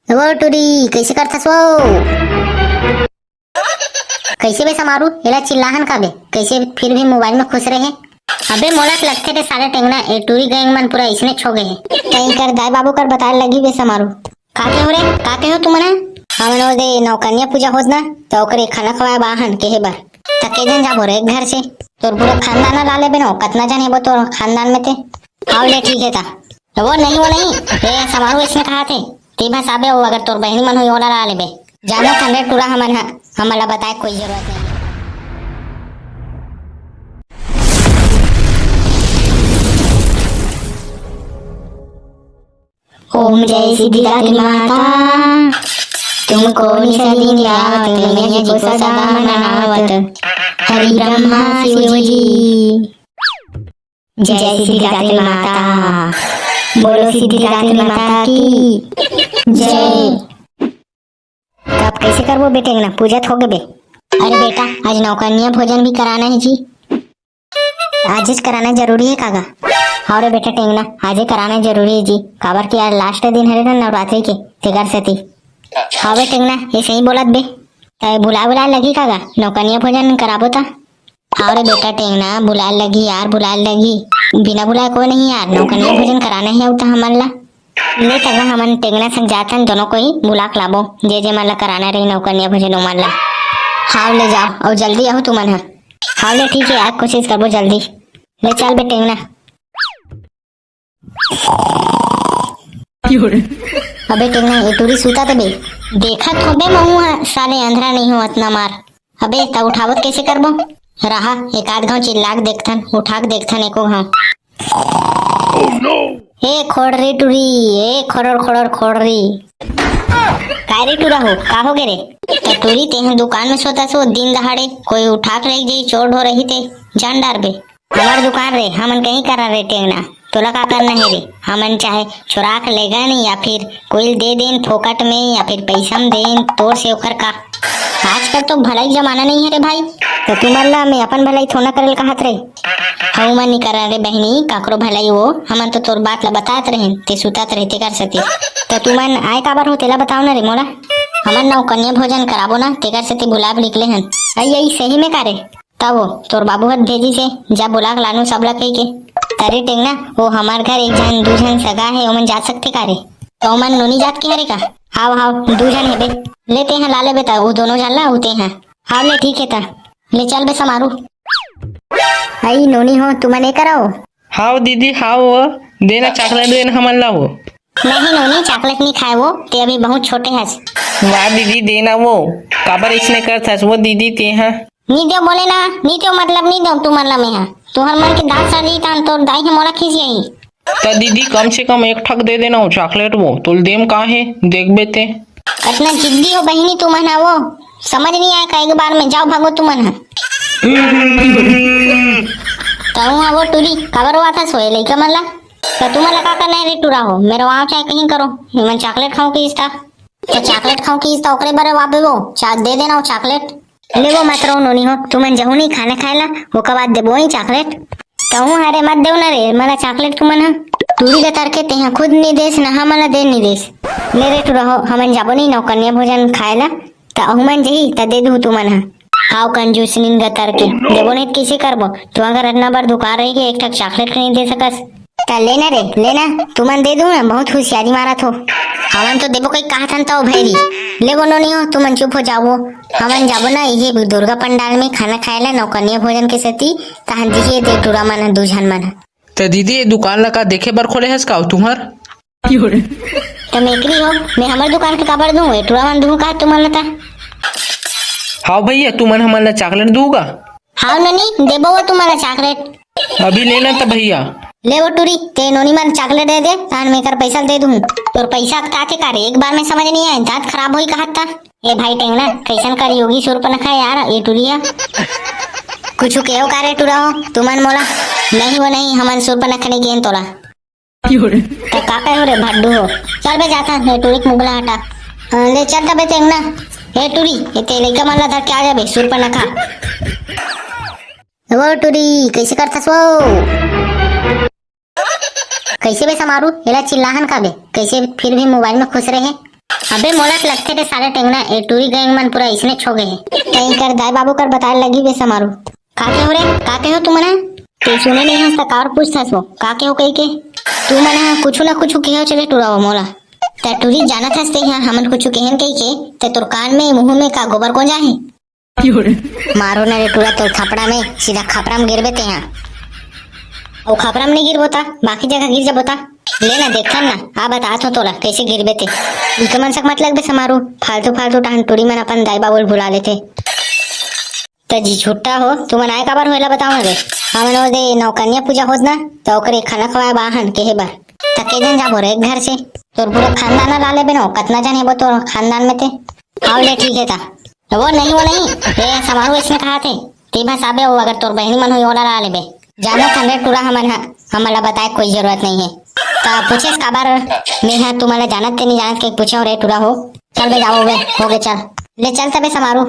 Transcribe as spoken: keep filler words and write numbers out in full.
वो टुरी, कइसे करथस वो? कइसे बे समारू, एला चिल्लाहन का बे? कइसे फिर भी मोबाइल में खुश रहे? अबे मोला तो लगथे रे साले टेंगना, ए टुरी गैंग मन पूरा इसने छो गए हे। तई कर दाई बाबू कर बताए लगी बे समारू। का के हो रे? का के हो तुमन ह? हमन ओ दे नौकन्या पूजा होत ना, त ओकरे खाना खवाए बाहन केहे बर। त के जन जाबो रे घर से? तोर पूरा खानदान ला लेबे न, कतना जन हेबो तोर खानदान में ते? हाव ले ठीक हे ता। वो नहीं, वो नहीं। ए, समारू इसने कहा थे। ते बस आबे, वो अगर तोर बहिनी मन होई, ओला ला लेबे। जानो थन रे टूरा हमन ह, हमन ला बताए कोई जरूरत नहीं। ओम जय सिद्धिदात्री माता, तुमको निशा दिन रात, मैया जी को सदा मनावत, हरि ब्रह्मा शिव जी। जय सिद्धिदात्री माता, बोलो सिद्धिदात्री माता की जय। तब कैसे करबो बेटे ना, पूजा तो हो गए बे। अरे बेटा, आज नौकन्या भोजन भी कराना है जी। आजेच कराना जरूरी है कागा? हाव रे बेटा टेंगना, आजे कराना जरूरी है जी, काबर कि आज लास्ट दिन हरे ना नवरात्रि के, तेकर सेती। हाव बे टेंगना, ये सही बोलत बे। तय भुला भुला लगी कागा, नौकन्या भोजन कराबो ता? हाव रे बेटा टेंगना, भुला लगी यार, भुला लगी। बिना भुलाए कोई नहीं यार, नौकन्या भोजन कराना है उता हमन ला। ले तगा हमन टेंगना संग जाथन, दोनों कोई बुला के लाबो, जे जे मन ला कराना रही नौकन्या भोजन ओमन ला। हाव ले जाओ, अउ जल्दी आहो तुमन ह। हाव ले ठीक है, आज कोशिश करबो जल्दी। ले चल बे टेंगना। अबे टेंगना, ये टूरी सूता त बे। देखत होबे महू ह, साले अंधरा नहीं हो अतना मार। अबे त उठावत कैसे करबो? रहा, एक आध घाव चिल्ला के देखथन, उठा के देखथन एको घाव। ए खोड़री टूरी, ए खोड़र खोड़र खोड़री। काय रे टूरा हो, का हो गे रे? त टूरी तेह दुकान में सोता सो, दिन दहाड़े कोई उठा के ले जाई, चोर ढोर रही ते, जान डार बे। हमर दुकान रे, हमन कहीं करा रे टेंगना, तोला का करना है रे? हमन चाहे चुरा के लेगन या फिर कोई दे देन फोकट में या फिर पैसा में देन, तोर से ओकर का? आजकल तो भलाई जमाना नहीं है रे भाई, तो तुमन ला मैं अपन भलाई थोड़ा करल कहत रे। हऊ मन नहीं करा रे बहिनी, काकरो भलाई वो, हमन तो तोर बात ला बतात रहे, ते सुतात रहे तेकर सेती। तो तुमन आए काबर हो तेला बताओ ना रे मोला। हमन नौकन्या भोजन कराबो ना, तेकर सेती बुलाब निकले हन। आई आई सही में का रे? तब वो तोर बाबू हर भेजी से, जा बुला के लानू सब ला कही के। तरे टेंगना, वो हमार घर एक झन दू झन सगा है, ओमन जा सकते का रे? तो ओमन नोनी जात के हरे का? हाव हाव, दू झन हेबे। ले ते ह ला लेबे ता, वो दोनों झन ला, उते ह। हाव ले ठीक है ता। ले चल बे समारू। आई नोनी हो, तुमन ए कराओ। हाव दीदी, हाव वो, देना चॉकलेट देना हमन ला वो। नहीं नोनी, चॉकलेट नहीं खाए वो, ते अभी बहुत छोटे हस। वाह दीदी, देना वो, काबर इसने करथस वो दीदी ते ह? नी देव बोले ना, नी देव मतलब नी देव तुमन ला मेहा। तुहर मन के दांत सड़ जही तान तोर दाई ह मोला खींच जही। त दीदी कम से कम एक ठक दे देना वो चॉकलेट वो, तोल देम का हे, देखबे ते। अतना जिद्दी हो बहिनी तुमन ह वो, समझ नहीं आए का एक बार में, जाओ भागो तुमन ह। तहूं ह वो टूरी, काबर रोवाथस वो लइका मन ला? त तुमन ला का करना है रे टूरा हो, मेरा वहां चाहे कहीं करो, एमन चॉकलेट खाऊं के इस्ता। त चॉकलेट खाऊं के इस्ता, ओकरे बर वाबे वो, चा-, दे देना वो चॉकलेट। लेबो मत रहो नोनी हो, तुमन जहू नहीं खाना खाए ला, ओकर बाद देबो ही चॉकलेट। तहूं हरे मत देव ना रे, मला चॉकलेट तुमन ह। टूरी गतर के तेहा खुद नहीं देस, ना हमन ला दे नहीं देस। ले रे टूरा हो, हमन जाबो नहीं नौकन्या भोजन खाए ला, त अहू मन जही, त दे दू तुमन ह। हाव कंजूस नीन गतर के, देबो नहीं त कइसे करबो? तू अगर अतना बड़ दुकान रही के एक ठक चॉकलेट नहीं दे सकस, त लेना रे, लेना, तुमन दे दू ना, बहुत होशियारी मारत हो। हमन तो देबो कई कहत हन त ओ भैरी। लेबो नोनी हो, तुमन चुप हो जाओ। हमन जाबो ना, ये दुर्गा पंडाल में खाना खाए ला नौकन्या भोजन के सेती, तहन दिखिए दे टूरा मन ह, दू झन मन ह। त दीदी, ये दुकान ला का देखे बर खोले हस का तुहर? त मेकरी हो, मैं हमर दुकान के काबर दूं, ए टूरा मन दूं का तुमन ला त? हाव भैया, तुमन हमन ला चॉकलेट दूगा? हाव नोनी, देबो वो तुमन ला चॉकलेट। अभी लेना त भैया। ले वो टूरी, ते नोनी मन चॉकलेट दे दे, तान मैं कर पैसा दे दूं। तोर पैसा अकताथे का रे, एक बार में समझ नहीं आए, दांत खराब होई कहत था। ए भाई टेंगना, कैसन कलयुगी सूर्पनखा यार, ए टूरिया। कुछ केहो का रे टूरा हो, तुमन मोला? नहीं वो नहीं, हमन सूर्पनखा नहीं केन तोला। त का कहे हो रे भड्डू हो? चल बे जाथन, ए टूरी के मुगला हटा। अ, ले चल तबे तेंगना। ए टूरी, ए ते लइका मन ला धर के आ जाबे, सूर्पनखा। वो टूरी, कैसे करथस वो? कैसे बे समारू? एला चिल्लाहन का बे? कैसे फिर भी मोबाइल में खुश रहे? अबे मोला तो लगथे रे सारे टेंगना, ए टूरी गैंग मन पूरा इसने छो गए हे। तई कर दाई बाबू कर बताए लगी बे समारू। का के हो रे? का के हो तुमन ह? ते सुने नहीं हस त का और पूछथस वो? का के हो कही के? तुमन ह कुछु ना कुछु कहे हो चले टूरा हो मोला। त टूरी जानत हस ते ह हमन कुछु कहेन कही के, त तोर कान में मुंह में का गोबर कोंजा हे? मारो ना रे टूरा तोर खपड़ा में, सीधा खपड़ा में गिरबे ते ह। अउ खपड़ा में नहीं गिरबो ता, बाकी जगह गिर जाबो ता। ले ना देखथन ना, आ बतात हो तोला कैसे गिरबे ते। इको मन सक मत लगबे समारू, फालतू फालतू टहन टूरी मन अपन दाई बाबू ल भुला लेथे। त जी छुट्टा हो, तुमन आए काबर हो एला बताओ ना रे। हमन ओ दे नौकन्या पूजा होत ना, त ओकरे खाना खवाए बाहन केहे बर। त के जन जाबो रे एक घर से? तोर पूरे खानदान ला लेबे नो, कतना जन हेबो तोर खानदान में ते? हाव ले ठीक है ता। वो नहीं, वो नहीं, ए समारू इसने कहा थे, ते बस आबे हो, अगर तोर बहिनी मन होई ओला ला लेबे। जानत हन रे टूरा हमन ह, हमन ला बताए कोई जरूरत नहीं है। त पूछेस काबर? मैं ह तुमन ला जानत ते नहीं जानत के पूछे हो रे टूरा हो। चल बे जाओ बे, हो गे चल। ले चल तबे समारू।